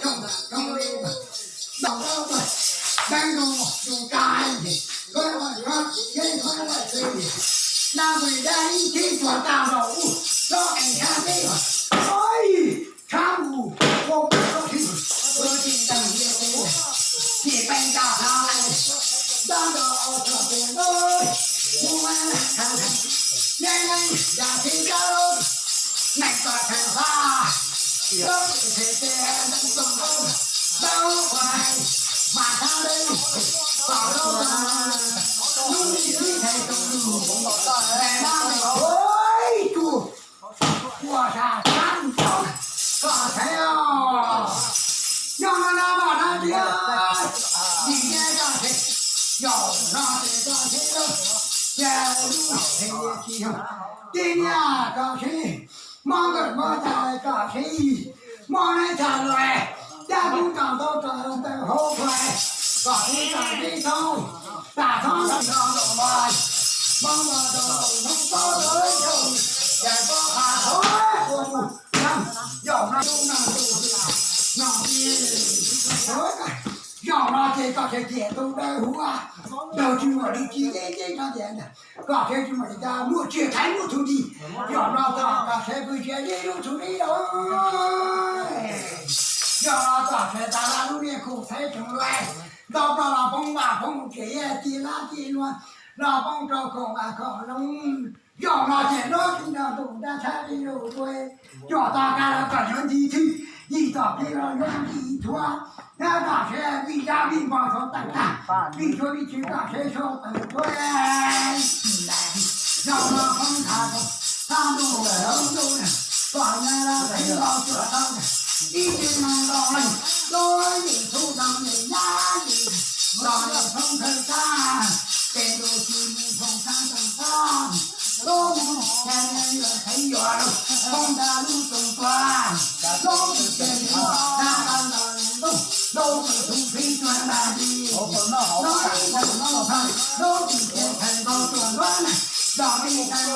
Koj li, ntaus rau koj, deev rau tus kab, koj ua koj, yeej koj ua txiv, nab nqis dab ib thib tuag tag nrho ub, tsob qees tshab teb, oj, tshab mus, ua mus tsob thib, ua tsis tau yia teb, tsis peem tag no, ntab nrog txog tias mus, mus, neej neej yam tsis dab, neej txom theem faj, lub txim txim neej txom nkauj, ntau qhuav mas thab lej, kom lub lub li sib theem rau lus, daim dab me ua tsuj, ua sa thab ntau, kom thev os. Yog no no mas dab tsi, nim nce txoj kev, yog no ces txoj kev lawm, ces lub txim tsis yog, tib niag txoj kev, mob nkawm mob cai txoj kev, mob neb txoj luag, dab kub tso ntaub tso ntawm hauv khuav, kom tib txoj kev thoob, tam thoob los nrog ntaus los, mob los ntaus ntaus noo paub rau lawv xyaum, yam pob qha thoob ua mus, yog no tus no tus no, zaum no ces txoj kev tiam tus dawb huv, nrog tsis muaj li ci deb deb rov tias, kom sawv tsis muaj li cas muaj tsiaj thaiv muaj txhuv nti, yog no txog kom sawv pw tsiaj deb lub txhuv deb os. Yog no txog sawv tas lub niag khoom txhais tsoos luag, nto ploj los poob vaj poob tsev, ci lab ci luag los poob rau khoom vaj khoom loog. Yog no ces lub txiv nrog ntuj dab tshab li lus ua, cuam tos kab los kom yuav nti thwj, yim tom plig los yuav nti thuav, nab kom sawv vij dab vij npog txhob tawm tag, vij tshuaj vij tshwj kom sawv sua tawm tuaj. Yog no poob nthav, thaj ntuj lawm hauv ntuj, kom nab los txhij los cuam tau, ib txwm no los leej, lub yim thub no yim nyab yim, los yim thoob thawj tag, ces ntuj tsis mus thoob tag tau tag, lub mus ces yuav thaiv yuav lug, thoob tag lub txoos tuag, lub tsis ces lub tag tau los lub, lub tsis thoob thib tuag nag li, lub ib txwm no thawj, lub tsis ces thawm nkaus tuaj luab na, los li tau